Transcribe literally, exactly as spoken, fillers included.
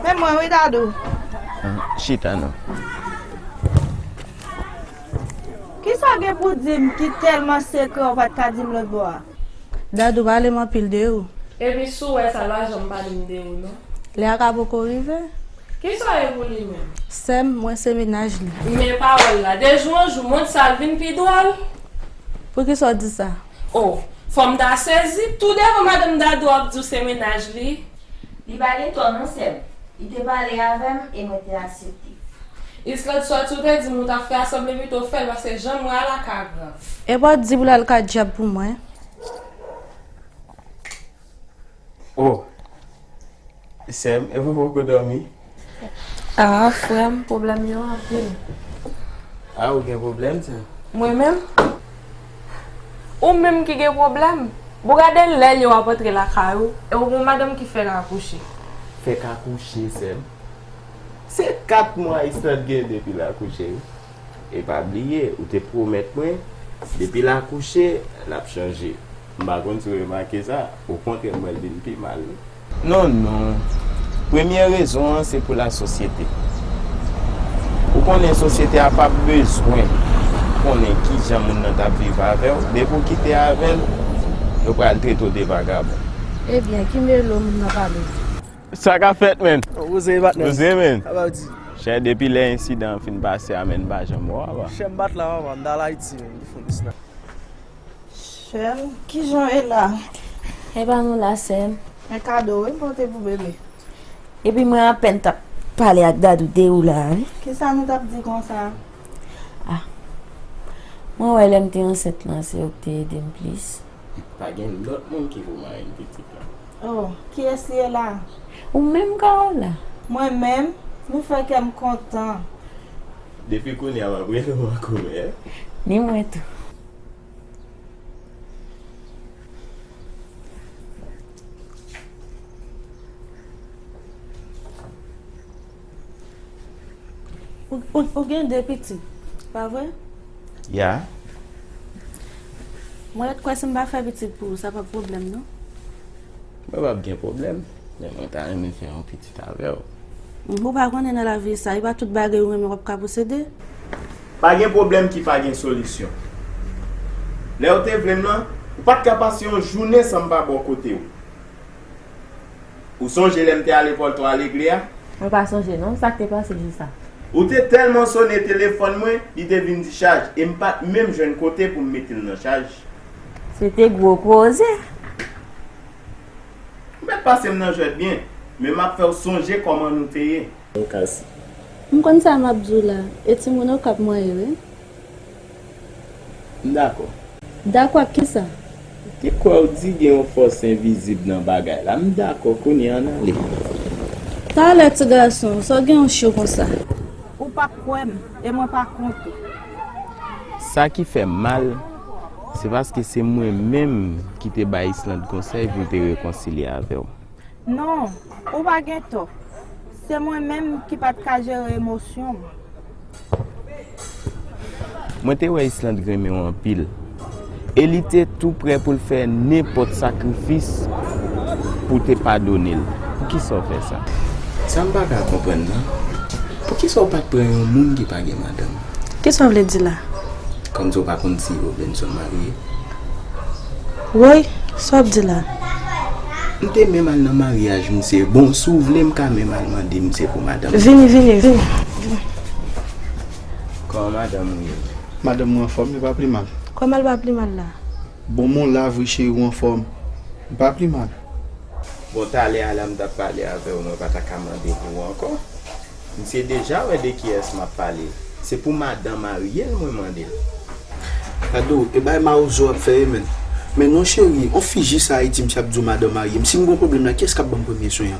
Men mwen wi, Dadou. Ah, chita non. Kisa w gen pou di m ki tèlman sekrè ou pa t ka di m lòt bò a? Dadou pale m anpil de ou. Epi si w wè sa, l pa janm pale m de ou non. Lè a ka poko rive. Kisa w ye pou li menm? Sè m, mwen se mennaj li. Men pawòl la, de jou an jou, mond sa vin pi dwòl. Poukisa w di sa? O, fò m ta sezi, tou devan madanm Dadou ap di w se mennaj li. Li pa gen tò non, sè m. Li te pale avè m e mwen te aksepte. Islande, sa w te di m ou t ap fè a, sanble pito w fè l, paske jan m wè a la ka grav. E pa w di pou l al ka djab pou mwen. O, sè m, e ou poko dòmi? Ah, frè m, pwoblèm yo anpil. Ah, ou gen pwoblèm, sè m? Mwen menm? Ou menm ki gen pwoblèm. Bon, gade lè l ye w ap antre lakay ou, e ou gon madanm ki fèk akouche. Fèk akouche, sè m? Se kat mwa Islande gen depi l akouche, wi. E pa bliye, ou te pwomèt mwen, depi l akouche, l ap chanje. M pa konn si w remake sa, okontrè, m wè l vin pi mal, wi. Non, non. Premye rezon an, se pou lasosyete. Ou konnen sosyete a p ap bezwen konnen kijan moun nan t ap viv avè w. Depi w kite avè l, yo pral trete w de vagabon. Ebyen, ki melo moun nan pale? Sa ka fèt, menn? Ou poze, patnè? Poze, menn. Sa pa w di? Chè, depi lè ensidan an fin pase a, menn, m pa janm wè w, apa. Chè, m pa t la, papa. M t al Ayiti, menn. Ki fon dis la. Chèl, kijan w ye la? E pa nou la, sè m. Men kado wi m pote pou bebe. Epi mwen apèn t ap pale ak Dadou de ou la, wi. Kisa nou t ap di konsa? Ah. Mwen wè lè m te ansent lan, se ou k te ede m plis. Pa gen lòt moun ki pou mari m pitit la. Oh, kiyès li ye la? Ou menm, Kaola. Mwen menm? Nou fè kè m kontan. Depi kounye a, m ap rele w an kòmè. Ni mwen tou. Ou, ou, ou gen de pitit, pa vre? Ya. Mwen ret kwè si m pa fè pitit pou ou, sa p ap pwoblèm, non? Mwen p ap gen pwoblèm, men mwen ta renmen fè yon pitit avè w. Ou pa konnen nan lavi sa, e pa tout bagay ou renmen w ap ka posede. Pa gen pwoblèm ki pa gen solisyon. Lè w te vle m nan, ou pa t ka pase yon jounen san m pa ba w kote w. Ou sonje lè m te ale pòl twa legle a? Mwen pa sonje non, sa k te pase jou sa? Ou te tèlman sone telefòn mwen, li te vin dichaj, e m pa t menm jwenn kote pou m mete l nan chaj. Se te gwo koze. Ou mèt pase m nan jwèt byen, men m ap fè w sonje kòman nou te ye. Okap. M konn sa m ap di w la, e timoun Okap mwen ye, wi. M dakò. Dakò ak kisa? M te kwè w di gen yon fòs envizib nan bagay la. M dakò, kounye a ann ale. Talè, ti gason, sa w gen yon cho konsa? Ou p ap kwè m, e mwen pa konte. Sa ki fè m mal, se paske se mwen menm ki te bay Islande konsèy pou l te rekonsilye avè w. Non, ou pa gen tò. Se mwen menm ki pa t ka jere emosyon m. Mwen te wè Islande renmen w anpil. E li te tou prè pou l fè nenpòt sakrifis pou te padone l. Poukisa w fè sa? Sa m pa ka konprann nan. Poukisa w pa t pran yon moun ki pa gen madanm? Kisa w vle di la? Kòmsi w pa konn si Robinson marye? Woy, sa w ap di la? M te menm al nan maryaj misye. Bon, si w vle, m ka menm al mande misye pou madanm. Vini, vini, vini, vini. Kòman madanm ou ye? Madanm mwen anfòm, li pa pli mal. Kòman l pa pli mal la? Bon, mon la, vre cheri, ou anfòm. Li pa pli mal. Bon, talè a la m t ap pale avè w, mwen pa ta ka mande pou ou ankò. Misye deja wè de kiyès m ap pale. Se pou madan marye l mwen mande l. Dadou, e bay mawozo w ap fè ye, menn. Men non, cheri, on fi jis Ayiti, misye ap di w madan marye m. Si m gon pwoblèm la, kiyès k ap ban m premye swen an?